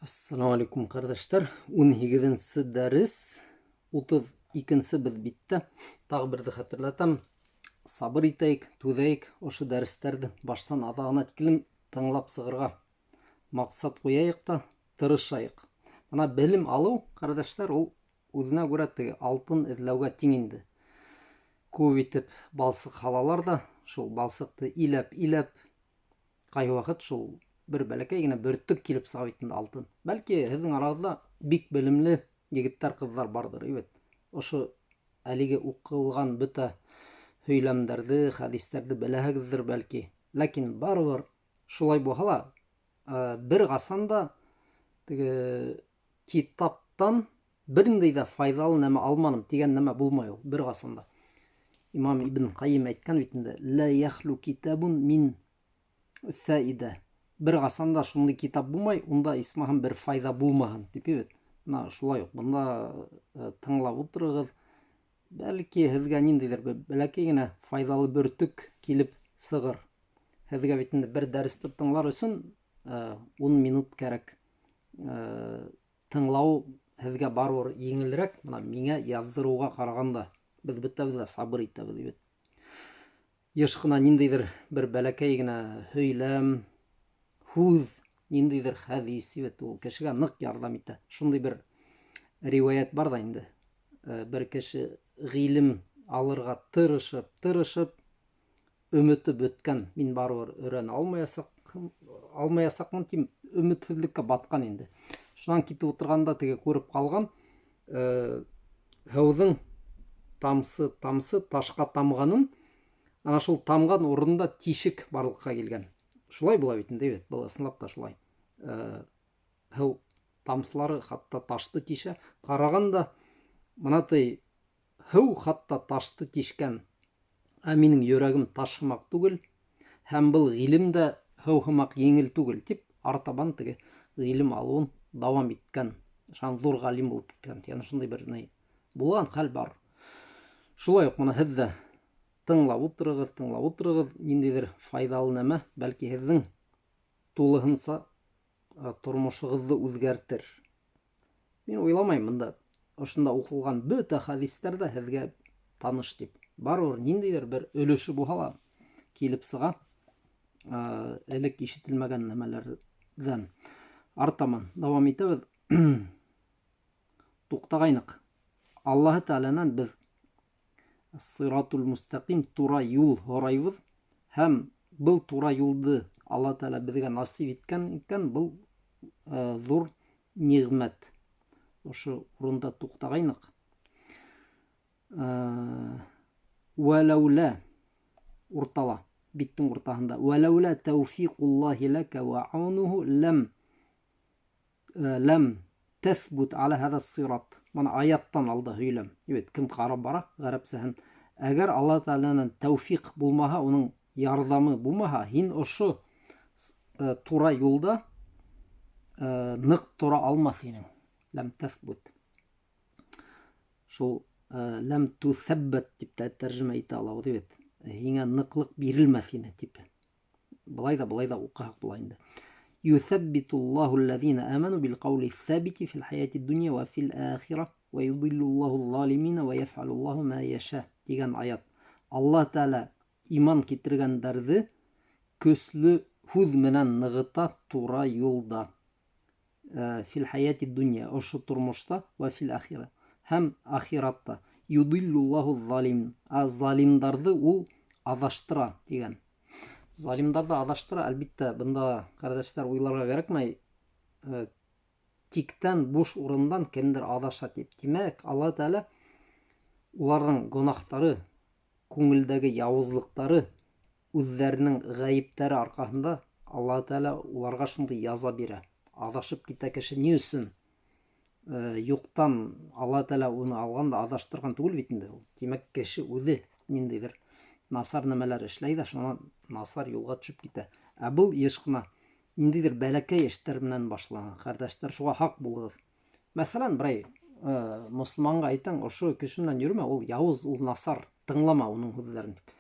Ассаламу алейкум, ҡәрҙәштәр. 18-нсе дәрес, 32-нсе беҙ биттә. Тағы берҙе хәтерләтәм. Сабыр итәйек, түҙәйек, ошо дәрестәрҙе баштан аҙағына тиклем тыңлап сығырға маҡсат ҡуяйыҡ та тырышайыҡ. Бына белем алыу, ҡәрҙәштәр, ул үҙенә күрә теге алтын эҙләүгә тиң инде. Күп итеп балсыҡ һалалар ҙа, шул балсыҡты иләп-иләп, ҡайһы ваҡыт шул бер бәләкәй генә бөртөк килеп сыға бит инде алтын. Бәлки, һеҙҙең арағыҙҙа бик белемле егеттәр, ҡыҙҙар барҙыр, бит. Ошо әлеге уҡылған бөтә һөйләмдәрҙе, хәдистәрҙе беләһегеҙҙер бәлки. Ләкин барыбер шулай булһа ла, бер ҡасан да теге китаптан бер ниндәй ҙә файҙалы нәмә алманым тигән нәмә булмай ул, бер ҡасан да. Имам Ибн Ҡайим әйткән бит инде, «Ла яхлу китабун мин фаида». Бер ҡасан да шундай китап булмай, унда исмаһам бер файҙа булмаһын тип бит. Бына шулай уҡ бында тыңлап ултырығыҙ. Бәлки һеҙгә ниндәйҙер бер бәләкәй генә файҙалы бөртөк килеп сығыр. Һеҙгә бит инде бер дәресте тыңлар өсөн 10 минут кәрәк. Тыңлау һеҙгә барыбер еңелерәк, бына миңә яҙҙырыуға ҡарағанда. Беҙ бөтәбеҙ ҙә сабыр итәбеҙ бит. Йыш ҡына ниндәйҙер бер бәләкәй генә һөйләм, һүҙ, ниндәйҙер хәдис бит ул кешегә ныҡ ярҙам итә. Шундай бер риүәйәт бар ҙа инде. Бер кеше ғилем алырға тырышып, тырышып, өмөтө бөткән. Мин барыбер өйрәнә алмаясаҡмын тип өмөтһөҙлөккә батҡан инде. Шунан китеп ултырғанда теге күреп ҡалған, һыуҙың тамсы, тамсы ташҡа тамғанын, ана шул тамған урында тишек барлыҡҡа килгән. Шулай була бит инде, бит, был ысынлап та шулай. Һыу тамсылары хатта ташты тишә. Ҡарағанда бына тей һыу хатта ташты тишкән. Ә минең йөрәгем таш һымаҡ түгел, һәм был ғилем дә һыу һымаҡ еңел түгел тип артабан теге ғилем алыуын дауам иткән. Шунан ҙур ғалим булып киткән. Ягъни шундай бер ни булған хәл бар. Шулай уҡ бына һеҙ дә тыңлап ултырығыҙ, тыңлап ултырығыҙ, ниндәйҙер файҙалы нәмә, бәлки һеҙҙең тулыһынса тормошоғоҙҙо үҙгәртер. Мин уйламайым, бында ошонда уҡылған бөтә хәдистәр ҙә һеҙгә таныш тип. Барыбер ниндәйҙер бер өлөшө булһа ла килеп сыға, элек ишетелмәгән нәмәләрҙән. Артаман дауам итәбеҙ. Туҡтағайныҡ. Аллаһы Тәғәләнән беҙ сиратул мустаҡим, тура юл һорайбыҙ, һәм был тура юлды Аллаһы Тәғәлә беҙгә насип иткән икән, был ҙур ниғмәт. Ошо урында туҡтағайныҡ. Вәләүлә уртала, биттең уртаһында. Вәләүлә тәүфиҡуллаһи ләкә вә аунуһу ләм тәҫбут аля һәҙә сират. Бына аяттан алды һөйләм. Бит кем ҡарап бара ғәрәпсәһен. Әгәр Аллаһ Тәғәләнән тәүфиҡ булмаһа, уның ярҙамы булмаһа, һин ошо тура юлда ныҡ тора алмаҫ инең. Ләм тәҫбут. Шул ләм түҫәббәт тип тә тәржемә итә алабыҙ бит. Һиңә ныҡлыҡ бирелмәҫ ине тип. Былай да, былай да уҡыһаҡ була инде. Юҫәббитуллаһу аллазина аману бил ҡаули ҫабити фил хаяти дунья ва фил ахира ва юдиллуллаһу залимина ва яфалуллаһу ма яша тигән аят. Аллаһ Тәғәлә иман китергәндәрҙе көслө һүҙ менән нығыта тура юлда. Фил хаяти дунья, ошо тормошта, ва фил ахира һәм ахиратта. Юдиллуллаһу залим, ә залимдарҙы ул аҙаштыра тигән. Залимдарҙы аҙаштыра, әлбиттә, бында ҡәрҙәштәр уйларға кәрәкмәй. Тиктән буш урындан кемдер аҙаша тип. Тимәк, Аллаһ Тәғәлә уларҙың гонаһтары, күңелдәге яуызлыҡтары, үҙҙәренең ғәйептәре арҡаһында Аллаһ Тәғәлә уларға шундай яза бирә. Аҙашып китә кеше ни өсөн? Юҡтан Аллаһ Тәғәлә уны алған да аҙаштырған түгел бит инде ул. Тимәк, кеше үҙе ниндәйҙер насар нәмәләр эшләй ҙә, шунан насар юлға төшөп китә. Ә был йыш ҡына ниндәйҙер бәләкәй эштәр менән башлана. Ҡәрҙәштәр, шуға һаҡ булығыҙ. Мәҫәлән, берәй мосолманға әйтәң, ошо кеше менән йөрөмә, ул яуыз, ул насар, тыңлама уның һүҙҙәрен тип.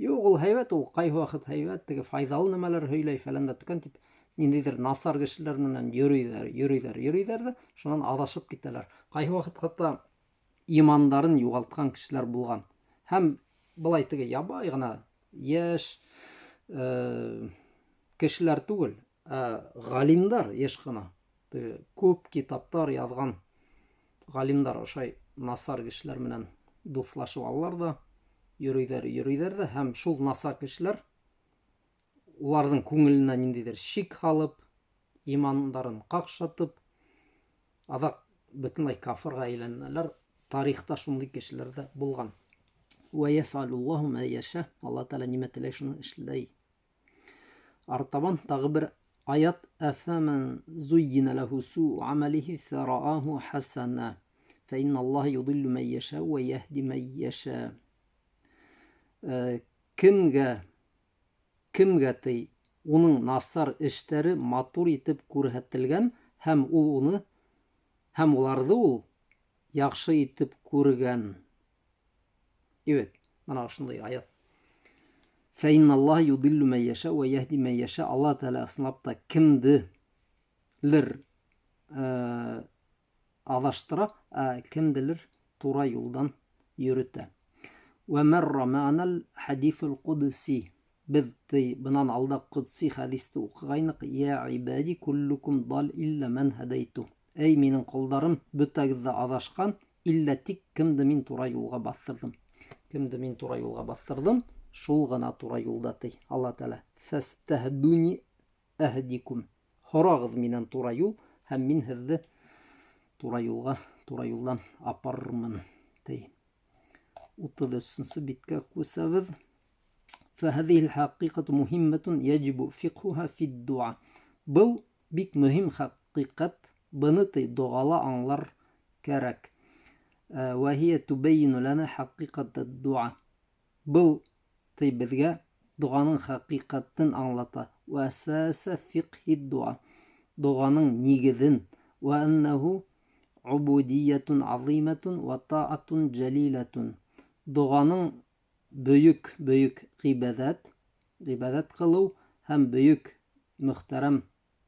Юҡ, ул һәйбәт, ул ҡайһы ваҡыт һәйбәт, теге файҙалы нәмәләр һөйләй, фәлән дә төкән тип. Ниндәйҙер насар кешеләр менән йөрөйҙәр, йөрөйҙәр, йөрөйҙәр ҙә, шунан аҙашып китәләр. Ҡайһы ваҡыт хатта имандарын юғалтҡан кешеләр булған. Һәм былай теге ябай ғына йәш кешеләр түгел, ә ғалимдар йыш ҡына. Теге күп китаптар яҙған ғалимдар ошай насар кешеләр менән дуҫлашып алалар ҙа, йөрөйҙәр, йөрөйҙәр ҙә, һәм шул насар кешеләр уларҙың күңеленә ниндәйҙер шик һалып, имандарын ҡаҡшатып, аҙаҡ бөтөнләй кафырға әйләнәләр. Тарихта шундай кешеләр ҙә булған. Вә йәфәлуллаһу мә йәшә. Алла Тәғәлә нимә теләй, шуны эшләй. Артабан тағы бер аят: әфәмән зуййина ләһу суу амалихи фәрааху хәсәнә фә инналлаһа юдиллу мән йәшә вә йәһди мән йәшә. Кемгә ти уның насар эштәре матур итеп күрһәтелгән һәм ул уны һәм уларҙы ул яҡшы итеп күргән. Evet, мына ошондай аят. Фә инналлаһа юдиллу мән йәшә вә йәһди мән йәшә. Алла Тәғәлә ысынлап та кемделер аҙаштыра, ә кемделер тура юлдан йөрөтә. Вә мәррә мәғәнәл хәдиҫул ҡудси. Беҙ бынан алда ҡудси хәдисте уҡығайныҡ. Йә ибади куллукум дал илля мән һәдәйту. Эй минең ҡолдарым, бөтәгеҙ ҙә аҙашҡан, иллә тик кемде мин тура юлға баҫтырҙым. Кемде мин тура юлға баҫтырҙым, шул ғына тура юлда ти Алла Тәғәлә. Фәстәһдуни әһдикум. Һорағыҙ минән тура юл, һәм мин һеҙҙе тура юлға, тура юлдан апарырмын ти. 33-нсө биткә күсәбеҙ. فهذه الحقيقة مهمة يجب فقهها في الدعاء. Был бик мөһим хәҡиҡәт, быны ти доғала аңлар кәрәк. وهي تبين لنا حقيقة الدعاء. Был ти беҙгә доғаның хәҡиҡәтен аңлата. وأساس فقه الدعاء. Доғаның нигеҙен. وأنه عبودية عظيمة وطاعة جليلة. Доғаның бөйөк, бөйөк ғибәҙәт, ғибәҙәт ҡылыу һәм бөйөк мөхтәрәм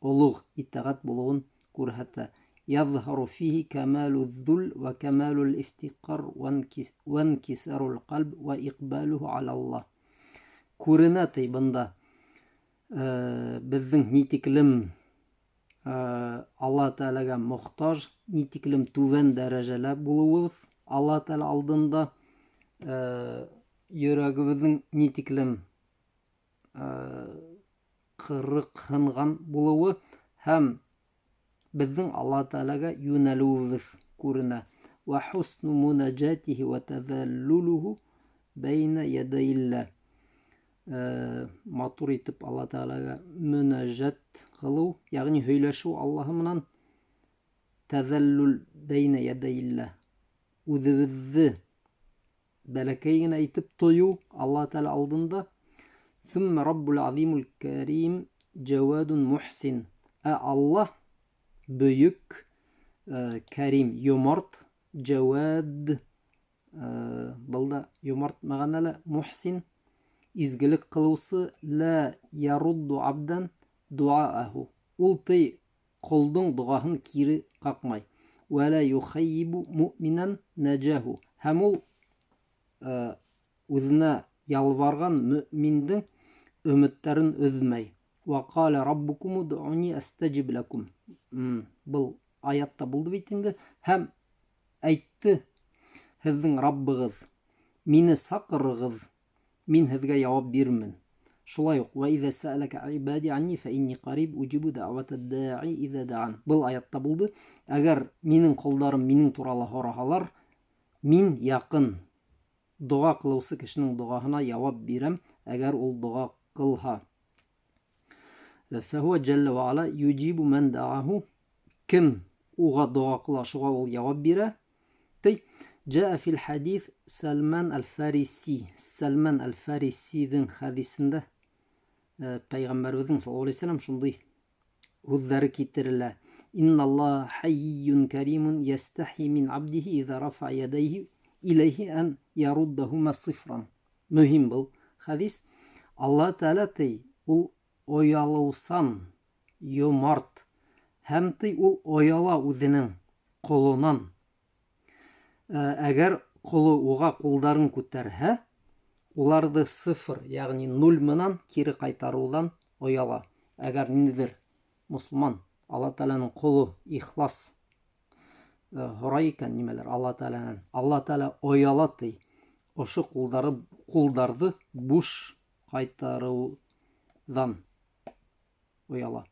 олуғ итәғәт булыуын күрһәтә. Яҙһару фиһи камалу ҙул вә камалул ифтиҡар вәнкисарул ҡәлб вә иҡбалуһу алаллаһ. Күренә ти бында беҙҙең ни тиклем Алла Тәғәләгә мохтаж, ни тиклем түбән дәрәжәлә булыуыбыҙ Алла Тәғәлә алдында, йөрәгебеҙҙең ни тиклем ҡырыҡһынған булыуы һәм беҙҙең Алла Тәғәләгә йүнәлеүебеҙ күренә. Вә хусну мунаджатихи вә тәҙәллулуху бәйнә ядәйиллә. Матур итеп Алла Тәғәләгә мөнәжәт ҡылыу, йәғни һөйләшеү Аллаһы менән, тәҙәллул бәйнә ядәйиллә. Үҙебеҙҙе бәләкәй генә итеп тойоу Алла Тәғәлә алдында. Thumma Rabbul Azimul Karim Jawadun Muhsin. Ә Аллаһ бөйөк, Кәрим, йомарт, Jawad, был да йомарт мәғәнәле, Мухсин, изгелек ҡылыусы, ла ярудду абдан дуааху. Ул ти ҡолдоң доғаһын кире ҡаҡмай. Вә ла юхайибу муъминан наджаху. Һәм ул үҙенә ялбарған мөминдең өмөттәрен өҙмәй. Вә ҡалә раббукум удъуни астажиб лакум. Был аятта булды бит инде. Һәм әйтте һеҙҙең Раббығыҙ, мине саҡырығыҙ, мин һеҙгә яуап бирермен. Шулай уҡ вә иҙә сәәләкә ибади анни фә инни ҡариб уджибу дәғвәтә даи иҙә даан. Был аятта булды. Әгәр минең ҡолдарым минең турала һораһалар, мин яҡын. Доға ҡылыусы кешенең доғаһына яуап бирәм, әгәр ул доға ҡылһа. Фәһүә джәллә вә ала юджибу мән дааху. Кем уға доға ҡыла, шуға ул яуап бирә. Ти Джаа фил хадис Сальман аль-Фариси. Сальман аль-Фарисиҙең хадисендә Пәйғәмбәребеҙҙең саллаллаһу алейһи вәсәләм шундай һүҙҙәре китерелә. Инналлаһа хаййун каримун ястахи мин абдихи иза рафа ядайхи иләйһи ан яруддахума сифран. Мөһим был хадис. Алла Тәғәлә ти, ул оялыусан, йомарт. Һәм ти ул ояла үҙенең ҡолонан. Әгәр ҡоло уға ҡулдарын күтәрһә, уларҙы сифр, йәғни нуль менән кире ҡайтарыуҙан ояла. Әгәр ниндәйҙер мосолман, Алла Тәғәләнең ҡоло ихлас һорай икән нимәлер Алла Тәғәләнән, Алла Тәғәлә ояла ти ошо ҡулдары ҡулдарҙы буш ҡайтарыуҙан ояла.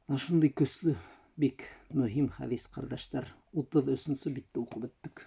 Шундай көслө, бик мөһим хәдис, ҡәрҙәштәр. 33-нсө битте уҡып бөттөк.